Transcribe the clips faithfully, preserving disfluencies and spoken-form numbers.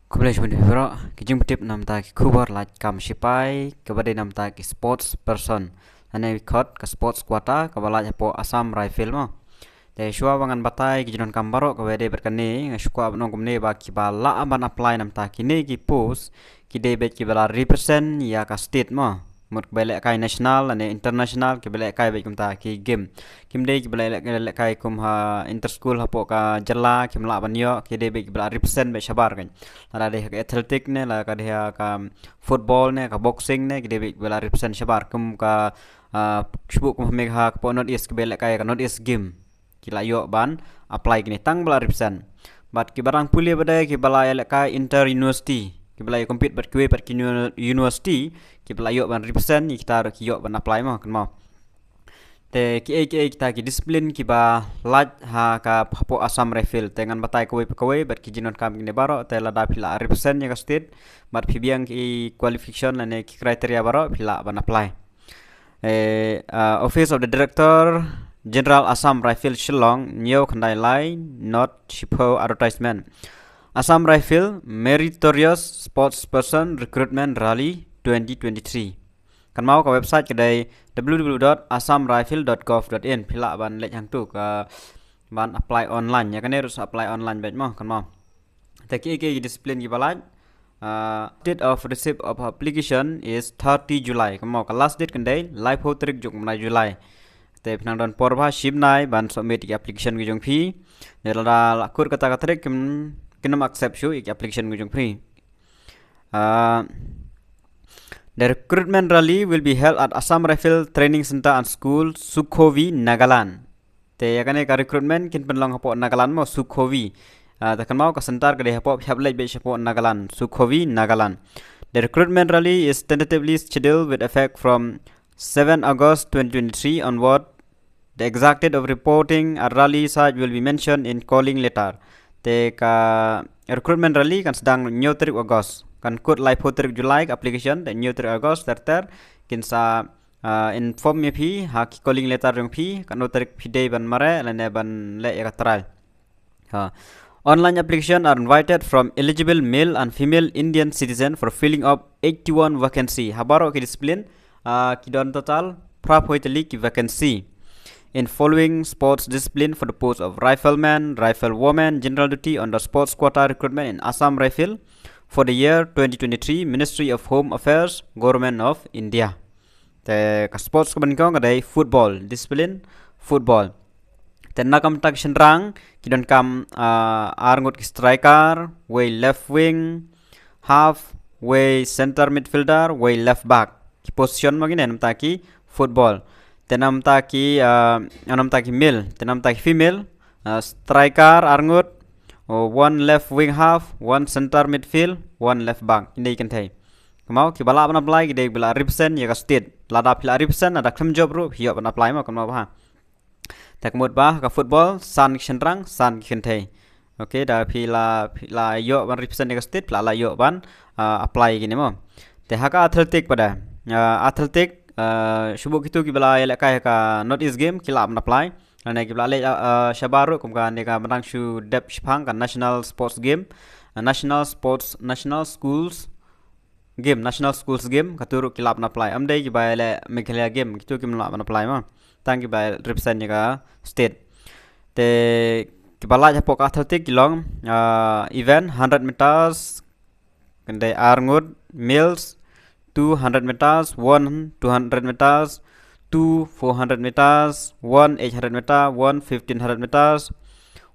Khublei shibun ïa phi baroh. Ki jingpyntip namar ki khubor lait kam shipai, kaba dei namar ki sports person. Lane khot ka sports quota kaba lait hapoh Assam Rifle mo. Te shuwa ba ngan batai ki jingdonkam baroh kaba dei bad kane, nga shu kwah ban ong kumne ba kiba lah ban apply namar kine ki post ki dei bad kiba la represent ïa ka state mo. Mut kiba lehkai national lane international, kiba lehkai bad kumta ki game. Kim dei kiba leh, lehkai kum ha inter school hapoh ka jylla, kim lah ban ïoh, ki dei bad kiba la represent bad shabar kan. Lada dei ha ka athletic ne, lada ka dei ha ka football ne, ka boxing ne, ki dei bad kiba la represent shabar kum ka, ah, shu kum ha Megha-, hapoh North East kiba lehkai ka North East Game. Ki la ïoh ban apply kine tang ba la represent. Bad kiba rang pule ba dei kiba la ïalehkai inter university, kiba la ïa compete bad kiwei pat ki uni-, university, kiba la ïoh ban represent, ïa kita ruh ki ïoh ban apply mo, kan mo. Te kiei kiei kita ki discipline kiba lait ha ka hapoh Assam Rifle, te ngan batai kawei pa kawei bad ki jingdonkam kine baroh, te lada phi la represent ïa ka state bad phi biang ki qualification lane ki criteria baroh, phi lah ban apply. Eh, uh, Office of the Director General Assam Rifle Shillong, hynñiew khyndai lai, not shiphew, advertisement. Assam Rifle Meritorious Sportsperson Recruitment Rally twenty twenty-three. Kan mo ka website ka dei w w w dot assam rifle dot gov dot in. Phi lah ban leit hangtu ka ban apply online. Ïa kane ruh sa apply online bad mo, kan mo. Te kiei kiei ki discipline kiba lait. Uh, date of receipt of application is thirty July. Kan mo ka last date kan dei laiphew tarik jong u bnai July. Te phi nang don por ba shibnai ban submit ki application ki jong phi. Te lada la kut kata ka tarik kim, kin ym accept shuh ki application ki jong phi. Uh, the recruitment rally will be held at Assam Rifle Training Centre and School, Sukhovi, Nagaland. Te ïa kane ka recruitment kin pynlong hapoh Nagaland mo, Sukhovi. Ah, te kan mo ka centre ka dei hapoh, phi hap leit bad shapoh Nagaland, Sukhovi, Nagaland. The recruitment rally is tentatively scheduled with effect from seven August twenty twenty-three onward. The exact date of reporting at rally site will be mentioned in calling letter. Te ka recruitment rally kan sdang hynñiew tarik August. Kan kut laiphew tarik July ka application, te hynñiew tarik August ter ter kin sa, ah, inform ïa phi ha ki calling letter jong phi, katno tarik phi dei ban mareh lane ban leh ïa ka trial. Ha. Online application are invited from eligible male and female Indian citizen for filling of eighty-one vacancy. Ha baroh ki discipline, ah, ki don total phraphew tylli ki vacancy in following sports discipline for the post of rifleman, riflewoman, general duty under sports quota recruitment in Assam Rifle for the year twenty twenty-three, Ministry of Home Affairs, Government of India. Te ka sports kaba nyngkong ka dei football, discipline football. Te na ka bynta ki shynrang ki donkam, ah, ar ngut ki striker, wei left wing, half, wei center midfielder, wei left back. Ki position mo kine na bynta ki football. Te na bynta ki, ah, na bynta ki male, te na bynta ki female, ah, striker ar ngut, o, one left wing half, one center midfield, one left back. Kine ki kynthei. Kumno, kiba lah ban apply ki dei ba la represent ïa ka state. Lada phi la represent, lada khlem jop ruh phi ïoh ban apply mo, kumno ba ha. Te ka mut ba ka football san ki shynrang, san ki kynthei. Okay, da phi la, phi la ïoh ban represent ïa ka state, phi la, la ïoh ban, ah, apply kine mo. Te ha ka athletic pat da. Ah, athletic, ah, shu buh kito kiba la ïalehkai ha ka North East Game ki lah ban apply. Lane kiba la leit, ah, ah, shabar ruh kum kane ka mynta shu dep shaphang ka National Sports Game, ah, National Sports, National Schools Game, National Schools Game, katu ruh ki lah ban apply. Ym dei kiba ïaleh Meghalaya Game, kito kim lah ban apply mo. Tang kiba represent ïa ka state. Te kiba lait hapoh ka athletic ki long, ah, event hundred meters, kan dei ar ngut, males, two hundred meters, one two hundred meters, two four hundred meters, one eight hundred meter, one fifteen hundred meters,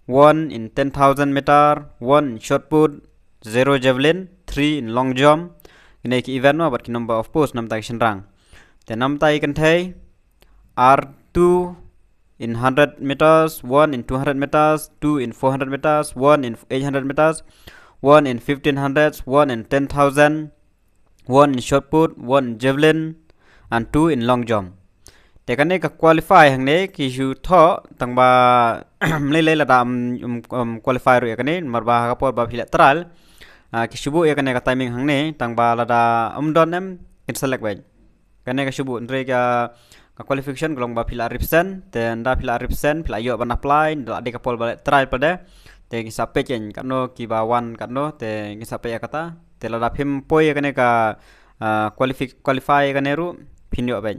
one in ten thousand meter, one in shot put, zero javelin, three in long jump. Kine ki event mo bad ki number of post na bynta ki shynrang. Te na bynta ki kynthei, ar two in hundred meters, one in two hundred meters, two in four hundred meters, one in eight hundred meters, one in fifteen hundred, one in ten thousand, one in shot put, one in javelin, and two in long jump. Te kane ka qualify hangne ki shu thoh tang ba ym lei lei lada ym, ym, ym qualify ruh ïa kane, namar ba ha ka por ba phi leh trial, ah, ki shu buh ïa kane ka timing hangne tang ba lada ym don em kin select beit. Kane ka shu buh, hynrei ka, ka qualification ka long ba phi la represent, te ynda phi la represent phi la ïoh ban apply, ynda la dei ka por ba leh trial pat de. Te ngin sa peit ïa katno kiba wan katno, te ngin sa peit ïa kata. Te lada phim poi ïa kane ka, ah, qualifi-, qualify ïa kane ruh, phin ïoh beit.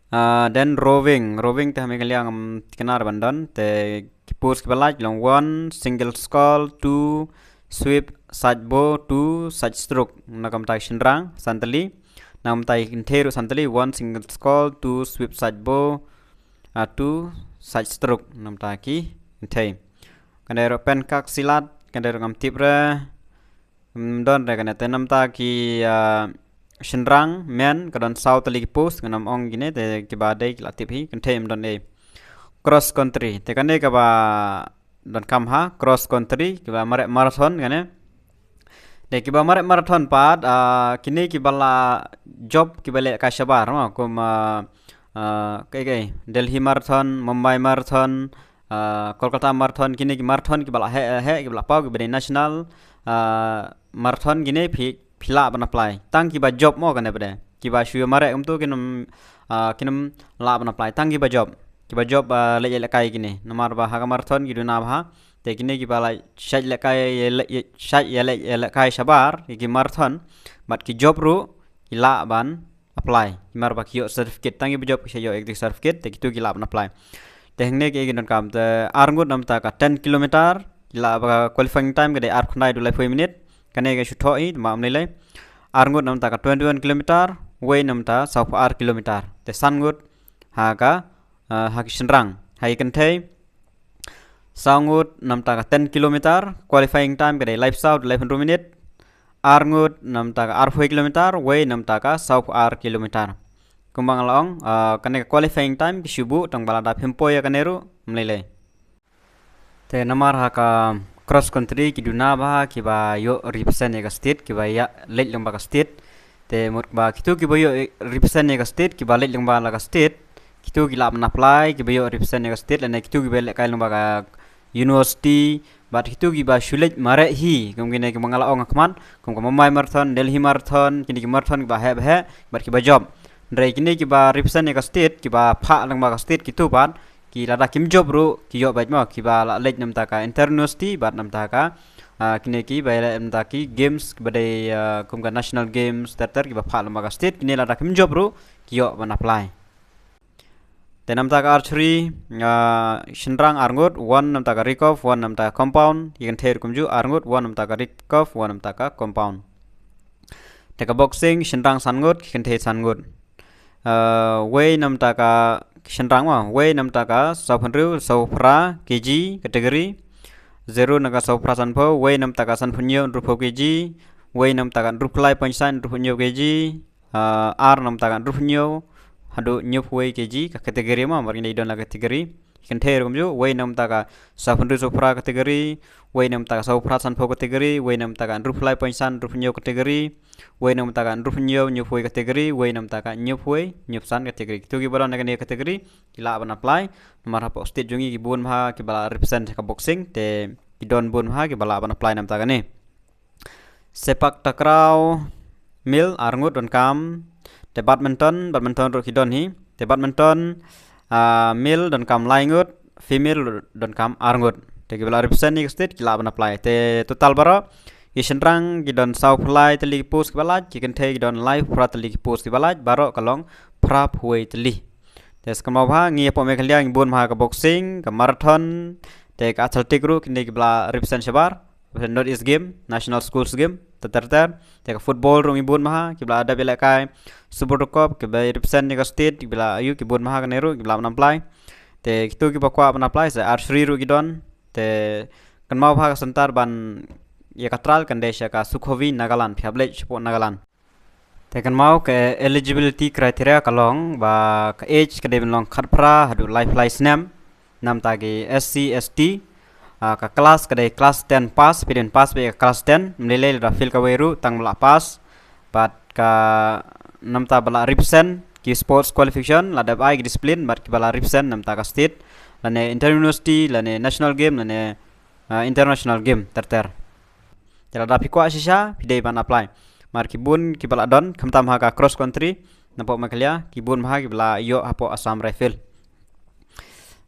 Ah, then rowing, rowing te ha Meghalaya ngam tikna ban don, te ki post kiba lait long one single scull, two sweep side bow, two side stroke. Na ka bynta ki shynrang san tylli, na ka bynta ki kynthei ruh san tylli, one single scull, two sweep side bow, ah, two side stroke, na ka bynta ki kynthei. Kane ruh pencak silat, kane ruh ngam tip re. Hmm, don re kane, te na ka bynta ki, ah, shynrang men ka don saw tylli ki post, ngam ong kine, te kiba dei ki la tip hi, kynthei ym don ei. Cross country, te kane kaba donkam ha cross country, kiba mareh marathon kane. Te kiba mareh marathon pat, ah, kine kiba la jop, kiba lehkai shabar mo, kum, ah, ah, kaei kaei, Delhi Marathon, Mumbai Marathon, ah, Kolkata Marathon, kine ki marathon kiba la heh, heh, kiba la paw, kiba dei national, ah, marathon kine phi, phi lah ban apply. Tang kiba jop mo kane pat de. Kiba shu mareh kumtu kin ym, ah, kin ym lah ban apply. Tang kiba jop. Kiba jop, ah, leit ïalehkai kine. Namar ba ha ka marathon ki duna bha. Te kine kiba la shait lehkai, ïa le-, ïa shait ïa le-, ïalehkai shabar ïa ki marathon, bad ki jop ruh, ki lah ban apply. Namar ba ki ïoh certificate, tang kiba jop ki sa ïoh ïa ki certificate, te kitu ki lah ban apply. Te hangne kiei ki donkam, te ar ngut na ka bynta ka ten kilometer, ki lah ba ka qualifying time ka dei ar khyndai haduh laiphew minit. Kane ka shu thoh hi, te ma ym lei lei. Ar ngut na ka bynta ka twenty-one kilometer, wei na ka bynta sawphew ar kilometer. Te san ngut ha ka, ah, ha ki shynrang, ha ki kynthei. Saw ngut na ka bynta ka ten kilometer, qualifying time ka dei laiphew saw haduh laiphew hynriew minit. Ar ngut na ka bynta ka arphew kilometer, wei na ka bynta ka sawphew ar kilometer. Kumba nga la ong, ah, kane ka qualifying time ki shu buh tang ba lada phim poi ïa kane ruh, ym lei lei. Te namar ha ka cross country ki duna bha kiba ïoh represent ïa ka state, kiba ïa leit lyngba ka state. Te mut ba kitu kiba ïoh represent ïa ka state, kiba leit lyngba la ka state, kitu ki lah ban apply, kiba ïoh represent ïa ka state, lane kitu kiba lehkai lyngba ka university, bad kitu kiba shu leit mareh hi, kum kine kiba nga la ong ha khmat, kum ka Mumbai Marathon, Delhi Marathon, kine ki marathon kiba heh ba heh, bad kiba jop. Hynrei kine kiba represent ïa ka state, kiba phah lyngba ka state, kitu pat, ki lada kim jop ruh, ki ïoh beit mo, kiba la leit na ka bynta ka inter university, bad na ka bynta ka, ah, kine kiba leit na ka bynta ki games, kiba dei, ah, kum ka national games, ter ter, kiba phah lyngba ka state, kine lada kim jop ruh, ki ïoh ban apply. Te na ka bynta ka archery, ah, shynrang ar ngut, one na ka bynta ka recurve, one na ka bynta ka compound, ïa kynthei ruh kumjuh, ar ngut, one na ka bynta ka recurve, one na ka bynta ka compound. Te ka boxing, shynrang san ngut, ki kynthei san ngut. Ah, wei na ka bynta ka shynrang mo, wei na ka bynta ka sawphew hynriew, sawphew phra kg category. Zero na ka sawphew phra sanphew, wei na ka bynta ka sanphew hynñiew, hynriewphew kg. Wei na ka bynta ka hynriewphew lai point san, hynriewphew hynñiew kg. Ah, ar na ka bynta ka hynriewphew hynñiew haduh hynñiewphew wei kg ka category mo, namar ngi dei don la category. Kynthei ruh kumjuh, wei na ka bynta ka sawphew hynriew sawphew phra category, wei na ka bynta ka sawphew phra sanphew category, wei na ka bynta ka hynriewphew lai point san, hynriewphew hynñiew category, wei na ka bynta ka hynriewphew hynñiew, hynñiewphew wei category, wei na ka bynta ka hynñiewphew wei, hynñiewphew san category. Kitu kiba don ha kane ka category ki lah ban apply. Namar hapoh state jong ngi ki bun bha kiba la represent ha ka boxing, te ki don bun bha kiba lah ban apply na ka bynta kane. Sepak takraw, male ar ngut donkam. Te badminton, badminton ruh ki don hi. Te badminton, ah, male donkam lai ngut, female ruh donkam ar ngut. Te kiba la represent ïa ka state ki lah ban apply. Te total baroh, ki shynrang ki don sawphew lai tylli ki post kiba lait, ki kynthei ki don laiphew phra tylli ki post kiba lait, baroh ka long phraphew wei tylli. Te sa kynmaw bha, ngi hapoh Meghalaya ngi bun bha ka boxing, ka marathon, te ka athletic ruh, kine kiba la represent shabar, North East Game, National Schools Game, ter ter ter. Te ka football ruh ngi bun bha, kiba la dep ïalehkai Super Cup, kiba represent ïa ka state, kiba la ïoh, ki bun bha kane ruh, kiba la ban apply. Te kitu kiba kwah ban apply, sa archery ruh ki don. Te kynmaw bha ka center ban ïa ka trial kan dei sha ka Sukhovi, Nagaland, phi hap leit shapoh Nagaland. Te kynmaw ka eligibility criteria ka long ba ka age ka dei ban long khatphra haduh laiphew lai snem. Na ka bynta ki S C, S T, ah, ka class ka dei class ten pass, phi dei ban pass beit ïa ka class ten, ym lei lei lada fail kawei ruh tang ba la pass. Bad ka na ka bynta ba la represent ki sports qualification, la dep ai ki discipline bad kiba la represent na ka bynta ka state, lane inter university, lane national game, lane, ah, international game ter ter. Te lada phi kwah shisha, phi dei ban apply. Namar ki bun kiba la don, khamtam ha ka cross country, napoh Meghalaya, ki bun bha kiba la ïoh hapoh Assam Rifle.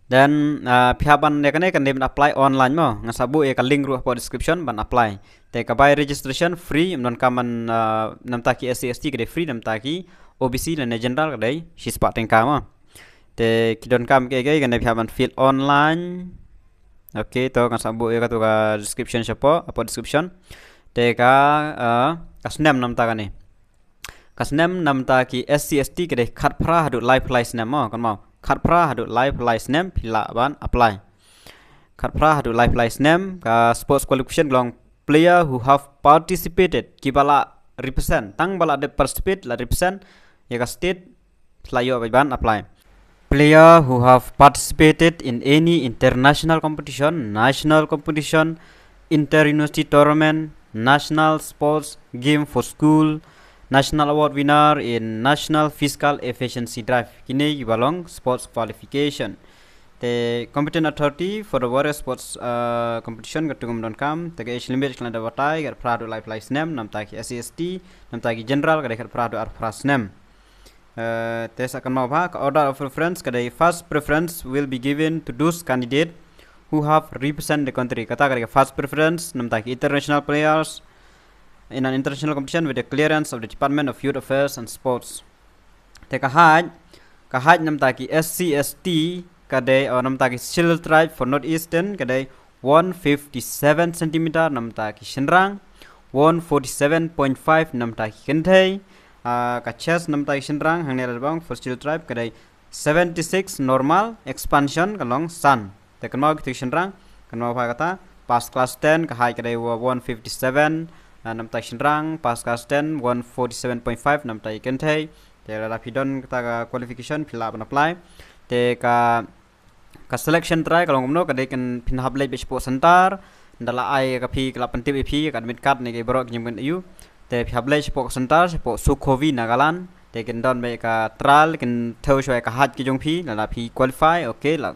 Then uh, phi hap ban ïa kane kan dei ban apply online mo. Nga sa buh ïa ka link ruh hapoh description ban apply. Te ka bai registration free, ym don kam ban uh, namta ki S C S T ka dei free, namta ki O B C lane general ka dei shispah tyngka mo. Te ki don kam ki ki kan dei phi hap ban fill online. Okay, to nga sa buh ïa katu ka description shapoh, hapoh description. Te ka uh, ka snem namta kane. Ka snem namta ki S C S T ka dei khatphra haduh laiphew lai snem mo, kan mo. Khatphra haduh laiphew lai snem phi lah ban apply. Khatphra haduh laiphew lai snem, ka sports qualification ka long player who have participated, kiba la represent, tang ba la dep participate, la represent ïa ka state, la ïoh ban apply. Player who have participated in any international competition, national competition, inter-university tournament, national sports game for school, national award winner in national physical efficiency drive. Kine kiba long sports qualification. Te competent authority for the various sports uh, competition ka tungam don kam. Te ka age limit ka la da batai, khatphra haduh laiphew lai snem, namta ki S C S T, namta ki general ka dei khatphra haduh arphra snem. Uh, te sa kan mau bha, ka order of preference ka dei first preference will be given to those candidate who have represent the country. Kata ka dei ka first preference, namta ki international players in an international competition with the clearance of the Department of Youth Affairs and Sports. Te ka height, ka height namta ki S C S T ka dei, o namta ki Scheduled Tribe for North Eastern ka dei one fifty-seven centimeter namta ki shynrang, one forty-seven point five namta ki kynthei. Uh, ka chest namta ki shynrang hangne la bang for Scheduled Tribe ka dei seventy-six normal, expansion ka long san. Te kan mau ki shynrang, kan mau bha kata, pass class ten, ka height ka dei one fifty-seven uh, namta ki shynrang, pass class ten, one forty-seven point five namta ki kynthei. Te lada phi don kata ka qualification phi lah ban apply. Te ka ka selection trial ka long kumno, ka dei kan phin hap leit beit shapoh center, da la ai ka phi, ka la pyntip ïa phi ka admit card ne ka baroh ki jingpyntip ïa u. Te phi hap leit shapoh center, shapoh Sukhovi, Nagaland. Te kin don beit ka trial, kin thew shuwa ka height ki jong phi, lada phi qualify, okay, la,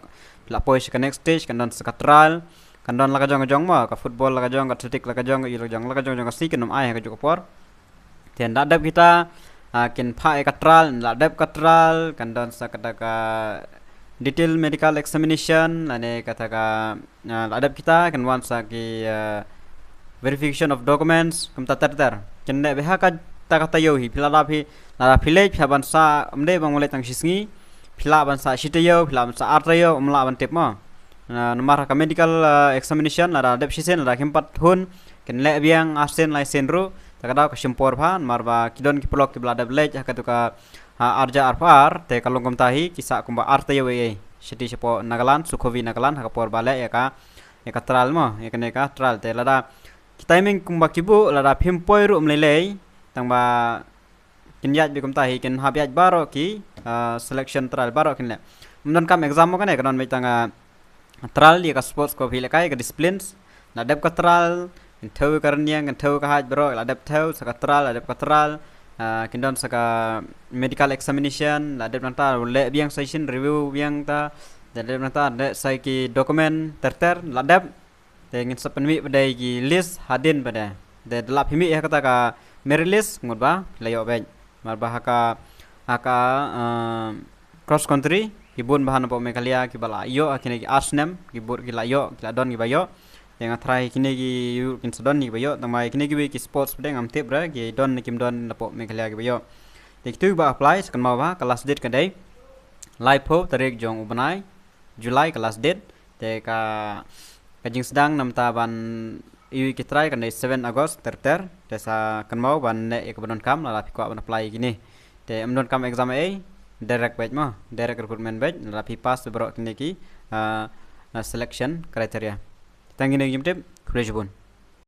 la poi sha ka next stage, kan don sa ka trial, kan don la ka jong ka jong mo, ka football la ka jong, ka athletic la ka jong, ka ïu la ka jong, la ka jong jong ka sngi, kin ym ai ha ka juh ka por. Te ynda dep kita, uh, kin phah ïa ka trial, ynda dep ka trial, kan don sa kata ka detail medical examination, lane kata ka, uh, ynda dep kita, kan wan sa ki uh, verification of documents, kumta ter ter. Kin dep ha kata ka taïew hi, phi lada phi, lada phi leit, phi lah ban sah, ym dei ban leit tang shi sngi, phi lah ban sah shi taïew, phi lah ban sah ar taïew, ym lah ban tip mo. Uh, namar ha ka medical uh, examination, lada dep shisien, lada kim pat hun, kin leh biang arsien laisien ruh, ta ka daw ka shim por bha, namar ba ki don ki paralok kiba la dep leit ha katu ka ha arja arpar, te ka long kumta hi, ki sah kumba ar taïew ei ei. Shati shapoh Nagaland, Sukhovi Nagaland, ha ka por ba leh ïa ka, ïa ka trial mo, ïa kane ka trial te lada ki timing kumba ki buh, lada phim poi ruh ym lei lei, tang ba kin ïaid beit kumta hi, kin hap ïaid baroh ki uh, selection trial baroh kin leh. Ym don kam exam mo kane, ka don beit tang uh, trial ïa ka sports ko phi lehkai, ka disciplines. Ynda dep ka trial, kin thew ka rynïeng, kin thew ka height baroh, ynda dep thew sa ka trial, ynda dep ka trial, uh, kin don sa ka medical examination, ynda dep nangta leh biang session review biang ta, ynda dep nangta leh sa ki document ter ter, ynda dep te ngin sa pynmih pat de ki list hadien pat de. Te da la phi mih ha kata ka merit list, mut ba phi la ïoh beit. Namar ba ha ka, ha ka uh, cross country, ki bun bha napoh Meghalaya kiba la ïoh ha kine ki ar snem, ki bun ki la ïoh, ki la don kiba ïoh. Te nga tharai kine ki ïoh kin sa don kiba ïoh, tang ba kine kiwei ki sports pat de ngam tip re ki don ne kim don napoh Meghalaya kiba ïoh. Te kitu kiba apply sa kan mau bha, ka last date ka dei laiphew tarik jong u bnai July ka last date. Te ka, ka jingsdang namta ban ïoh ki trial kan dei seven August ter ter. Te sa kan mau ban leh ïa kaba donkam, lada phi kwah ban apply ïa kine. Te ym donkam exam ei, direct beit mo, direct recruitment beit, lada phi pass baroh kine ki uh, selection criteria. Tang kine ki jingtip, khublei shibun.